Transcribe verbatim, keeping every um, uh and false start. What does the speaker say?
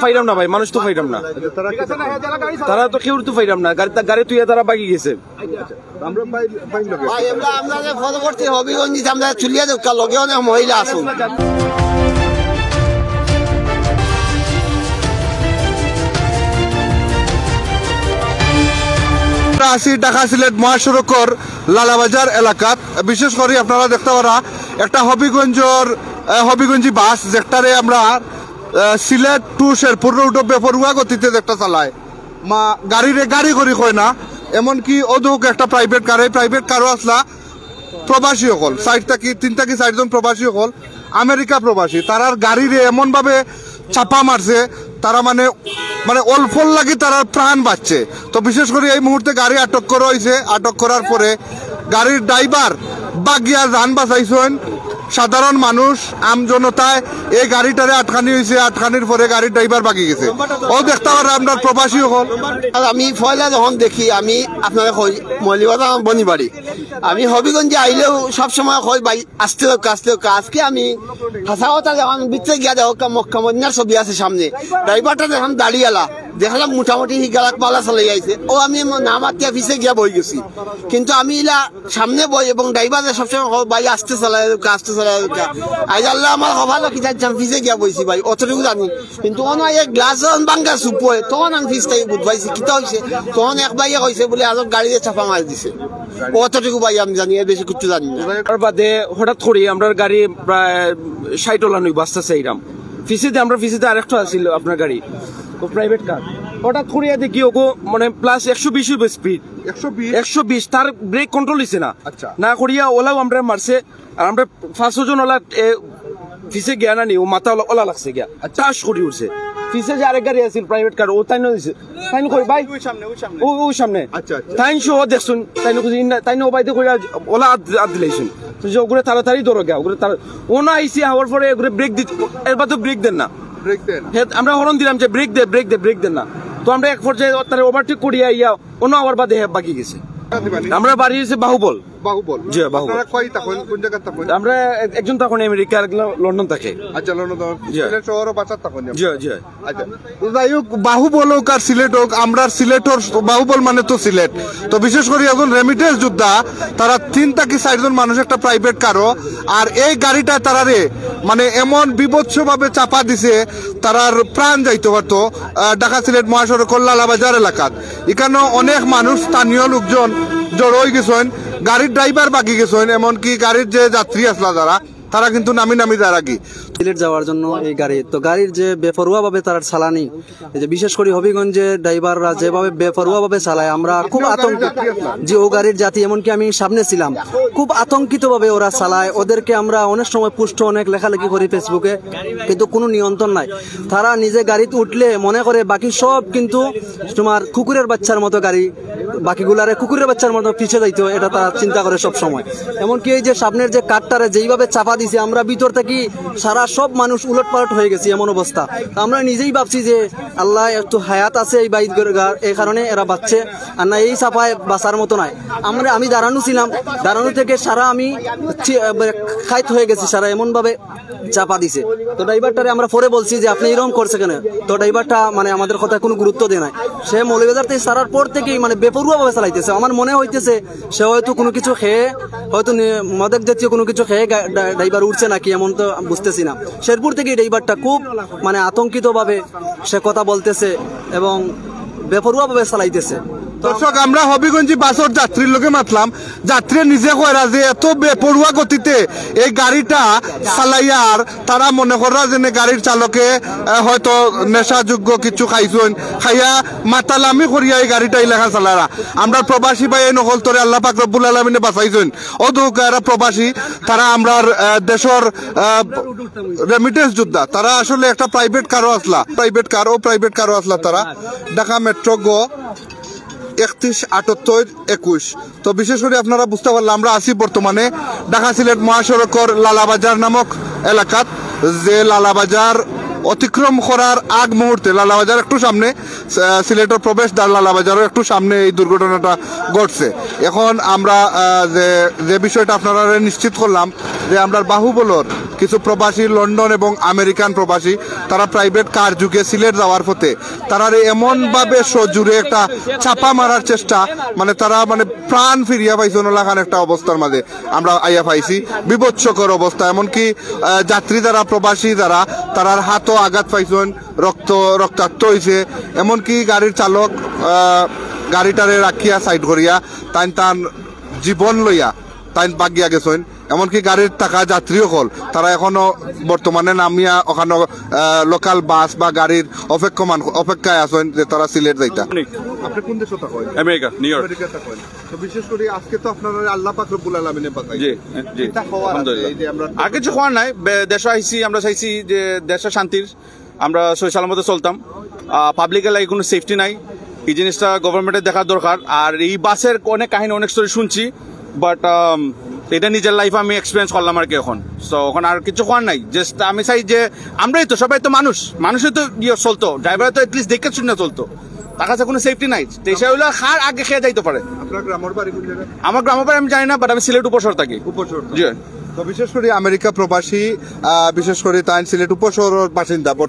পাইরাম না ভাই, মানুষ তো পাইরাম না। তারা তো কেউর তো পাইরাম না, গাড়ি গাড়ি তুইয়া তারা বাকি গেছে। আমরা বাইর বাইর লোকে ভাই, আমরা আমরা যে পরবর্তী হবিগঞ্জ দিতে আমরা চুলিয়া দেবকা, লগে অনেক মহিলা আছইন। আমরা আছি ঢাকা সিলেট মহাসড়কর লালাবাজার এলাকাত। বিশেষ করি আপনারা দেখতা পারা একটা হবিগঞ্জর, আহ, হবিগঞ্জি বাস, যেটারে আমরা, আহ, সিলেট টু শেরপুর রোডও বেপরোয়া গতিতে যেটা চালায়, মা গাড়িরে গাড়ি করি কয় না, এমনকি অদৌক একটা প্রাইভেট কার, এই প্রাইভেট কারও আসলা প্রবাসী অকল, চাইর থাকি, তিন থাকি চাইরজন প্রবাসী অকল, আমেরিকা প্রবাসী, তারার গাড়িরে এমনভাবে চাপা মারছে, তারা মানে, মানে অল্পর লাগি তারার প্রাণ বাঁচছে। তো বিশেষ করি এই মুহূর্তে গাড়ি আটক করা হইছে, আটক করার পরে গাড়ির ড্রাইভার বাগিয়া জান বাঁচাইছইন। সাধারণ মানুষ, আম জনতায় এই গাড়িটারে আটকানি হইছে, আটকানির পরে গাড়ির ড্রাইভার বাগি গেছে। ও দেখতা পারা আমরা প্রবাসী অকল। আর আমি পয়লা যখন দেখি, আমি আপনারে কই, মৌলভীবাজার আমার বনিবাড়ি। আমি হবিগঞ্জে আইলেও সবসময় কই, "ভাই, আস্তে যাউক্কা, আস্তে যাউক্কা।" আজকে আমি হাছা কথা যখন ভিতরে গিয়া দেখউক্কা, মক্কা মদিনার ছবি আছে সামনে, ড্রাইভারটা যখন দাড়িআলা, দেখলাম মোটামুটি হি গালাক বালা চালাই আইছে। ও আমি ম-, না মাতিয়া পিছে গিয়া বই গেছি, কিন্তু আমি ইলা সামনে বই এবং ড্রাইভারে সবসময় কয়, "ভাই, আস্তে চালাইউক্কা, আস্তে চালাইউক্কা।" আইজ আল্লাহ আমার কপালো কিতা দিছে, আমি পিছে গিয়া বইছি ভাই, অতটুকু জানি। কিন্তু অনো এক গ্লাস যখন ভাঙ্গা চুপ হয়, তখন আমি পিছ থাকি বুঝ পাইছি কিতা হইছে। তখন এক ভাইয়ে কইছে বুলে, "আরো গাড়িয়ে চাপা মারি দিছে।" অতটুকু ভাই আমি জানি, এর বেশি কিচ্ছু জানি না। তার বাদে হঠাৎ করি আমরার গাড়ি প্রায় ষাইট ওলান অইবো, আস্তে আস্তে এইরাম। পিছেদি, আমরার পিছেদি আরেকটা আছিল আপনার গাড়ি, ও প্রাইভেট কার। হঠাৎ করিয়া দেখি ওগো মানে প্লাস একশো বিশ অইবো স্পিড, একশো বিশ। একশো বিশ, তার ব্রেক কন্ট্রোল হইছে না। আচ্ছা। না করিয়া ওলাও আমরারে মারছে। আর আমরা পাঁচ ছজন ওলা, এ, পিছে গিয়া না নি, ও মাথা ওলা, ওলা লাগছে গিয়া, ঠাস করি উঠছে। পিছে যে আরেক গাড়ি আছিল প্রাইভেট কার, ও তাইন দিছে, তাইন কই ভাই, ও ওই সামনে। আচ্ছা, আচ্ছা। তাইন সহ দেখছইন, তাইন কইছে ইন্না, তাইন ও বাইদে কইয়া ওলা আত আত দিলাইছইন। তো যে ওগুরে তাড়াতাড়ি ধরো গিয়া, ওগুরে তাড়া-, ও না আইছি, আওয়ার পরে ওগুরে ব্রেক দিত, এর বাদে ব্রেক দেন না। ব্রেক দেন। হে, আমরা হরন দিলাম যে ব্রেক দে, ব্রেক দে, ব্রেক দেন না। তো আমরা এক পর্যায়ে তারে ওভারটেক করিয়া আইয়া অনো আওয়ার বাদে হে বাকি গেছে। দিবানি? আমরা বাড়ি হইছে বাহুবল। বাহুবল। জি, বাহুবল। আপনারা কয় থাকইন, কোন জায়গাত থাকইন? আমরা এক-, একজন থাকইন আমেরিকা, আরেকজন লন্ডন থাকে। আচ্ছা, লন্ডন তো জি। সিলেট শহরও বাসাত থাকইন? জি, জি। আচ্ছা। তো যাই হোক, বাহুবল হোক আর সিলেট হোক, আমরার সিলেটর বাহুবল মানে তো সিলেট। তো বিশেষ করি একজন রেমিটেন্স যোদ্ধা, তারা তিন থাকি চাইরজন মানুষ একটা প্রাইভেট কারো, আর এই গাড়িটা তারারে মানে এমন বিভৎসভাবে চাপা দিছে, তারার প্রাণ যাইতো পারতো। আহ, ঢাকা সিলেট মহাসড়কর লালাবাজার এলাকাত এখানো অনেক মানুষ, স্থানীয় লোকজন জড়ো হই গেছইন, গাড়ির ড্রাইভার বাকি গেছইন, এমনকি গাড়ির যে যাত্রী আসলা যারা, তারা কিন্তু নামি নামি যারা কি। সিলেট যাওয়ার জন্য এই গাড়ি, তো গাড়ির যে বেপরোয়া ভাবে তারা চালানি, এই যে বিশেষ করে হবিগঞ্জে ড্রাইভাররা যেভাবে বেপরোয়া ভাবে চালায়, আমরা খুব আতঙ্ক, যে ও গাড়ির যাত্রী, এমনকি আমি সামনে ছিলাম, খুব আতঙ্কিত ভাবে ওরা চালায়। ওদেরকে আমরা অনেক সময় পুষ্ট অনেক লেখালেখি করি ফেসবুকে, কিন্তু কোনো নিয়ন্ত্রণ নাই। তারা নিজে গাড়িতে উঠলে মনে করে বাকি সব কিন্তু তোমার কুকুরের বাচ্চার মতো গাড়ি, বাকিগুলারে কুকুরের বাচ্চার মতো পিছে যাইতো, এটা তারা চিন্তা করে সব সময়। এমনকি এই যে সামনের যে কারটারে যেইভাবে চাপা দিছে, আমরা ভিতর থাকি সারা সব মানুষ উলটপালট হয়ে গেছি, এমন অবস্থা। তো আমরা নিজেই ভাবছি যে আল্লাহ একটু হায়াত আছে এই বাইক, এই কারণে এরা বাঁচছে, আর না এই চাপায় বাঁচার মতো নাই। আমরা, আমি দাঁড়ানো ছিলাম, দাঁড়ানো থেকে সারা আমি চি-, আহ, খাইত হয়ে গেছি সারা, এমনভাবে চাপা দিছে। তো ড্রাইভারটারে আমরা পরে বলছি যে, "আপনি এরকম করছে কেন?" তো ড্রাইভারটা মানে আমাদের কথা কোনো গুরুত্ব দেয় নাই। সে মৌলভীবাজার থেকে ছাড়ার পর থেকেই মানে বেপরোয়া ভাবে চালাইতেছে। আমার মনে হইতেছে সে হয়তো কোনো কিছু খেয়ে, হয়তো নি-, মাদক জাতীয় কোনো কিছু খেয়ে গা-, ড্রা-, ড্রাইভার উঠছে নাকি, এমন তো বুঝতেছি না। শেরপুর থেকে এই ড্রাইভারটা খুব মানে আতঙ্কিত ভাবে সে কথা বলতেছে এবং বেপরোয়া ভাবে চালাইতেছে। দর্শক, আমরা হবিগঞ্জি বাসর যাত্রীর লগে মাতলাম। যাত্রী নিজে কইরা যে এত বেপরোয়া গতিতে এই গাড়িটা চালাইয়ার, তারা মনে কররা যেন গাড়ির চালকে, আহ, হয়তো নেশাযোগ্য কিছু খাইছইন, খাইয়া মাতালামি করিয়া এই গাড়িটা ইলাখান চালারা। আমরা প্রবাসী ভাই এই নকল তরে আল্লাহ পাক রব্বুল আলামিনে বাঁচাইছইন। ও তো এরা প্রবাসী, তারা আমরার, আহ, দেশর, আহ, রেমিটেন্স যোদ্ধা, তারা আসলে একটা প্রাইভেট কারও আসলা, প্রাইভেট কার, ও প্রাইভেট কারও আসলা তারা ঢাকা মেট্রো গ একত্রিশ আটাত্তর একুশ। তো বিশেষ করে আপনারা বুঝতা পারলা, আমরা আছি বর্তমানে ঢাকা সিলেট মহাসড়কর লালাবাজার নামক এলাকাত, যে লালাবাজার অতিক্রম করার আগ মুহূর্তে লালাবাজার একটু সামনে, আহ, সিলেটর প্রবেশদ্বার লালাবাজারও একটু সামনে এই দুর্ঘটনাটা ঘটছে। এখন আমরা, আহ, যে, যে বিষয়টা আপনারা নিশ্চিত করলাম যে আমরার বাহুবলর কিছু প্রবাসী, লন্ডন এবং আমেরিকান প্রবাসী, তারা প্রাইভেট কার যোগে সিলেট যাওয়ার পথে তারারে এমনভাবে সজোরে একটা চাপা মারার চেষ্টা, মানে তারা মানে প্রাণ ফিরিয়া পাইছইন ওলাখান একটা অবস্থার মাঝে আমরা আইয়া পাইছি। বিভৎসকর অবস্থা, এমনকি আহ, যাত্রী যারা, প্রবাসী যারা, তারার হাতও আঘাত পাইছইন, রক্ত, রক্তাক্ত হইছে। এমনকি গাড়ির চালক, আহ, গাড়িটারে রাখিয়া সাইড করিয়া তাইন তান জীবন লইয়া তাইন বাগিয়া গেছইন। এমনকি গাড়ির থাকা যাত্রী অকল তারা এখনো বর্তমানে নামিয়া ওখানো, আহ, লোকাল বাস বা গাড়ির অপেক্ষমান, অপেক্ষায় আছইন যে তারা সিলেট যাইতা। আপনি কোন দেশে থাকেন? America, new York. আমেরিকা থাকেন। তো বিশেষ করে আজকে তো আপনারা আল্লাহ পাক রব্বুল আলামিনে বাঁচাইছে। জি, জি। কিতা খবর আছে আলহামদুলিল্লাহ। এই যে আমরা আর কিছু খবর নাই, বে-, দেশে আইছি, আমরা চাইছি যে দেশে শান্তির, আমরা সহি সালামতে চলতাম। পাবলিকের লাগি কোনো সেফটি নাই, এই জিনিসটা গভর্নমেন্টের দেখার দরকার। আর এই বাসের অনেক কাহিনী, অনেক স্টোরি শুনছি, বাট এটা নিজের লাইফে আমি এক্সপিরিয়েন্স করলাম আর কি। এখন তো এখন আর কিছু করার নাই, জাস্ট আমি চাই যে আমরাই তো, সবাই তো মানুষ, মানুষই তো ইয়ে চলতো, ড্রাইভার তো অ্যাটলিস্ট দেখে শুনে চলতো, তার কাছে কোনো সেফটি নাই। তো সে হইলো কার আগে খেয়ে যাইতে পারে। আপনার গ্রামের বাড়ি কোন জায়গায়? আমার গ্রামের বাড়ি আমি জানি না, বাট আমি সিলেট উপশহর থাকি। উপশহর। জি। তো বিশেষ করে আমেরিকা প্রবাসী, আহ, বিশেষ করে তাই সিলেট উপশহরের বাসিন্দা, but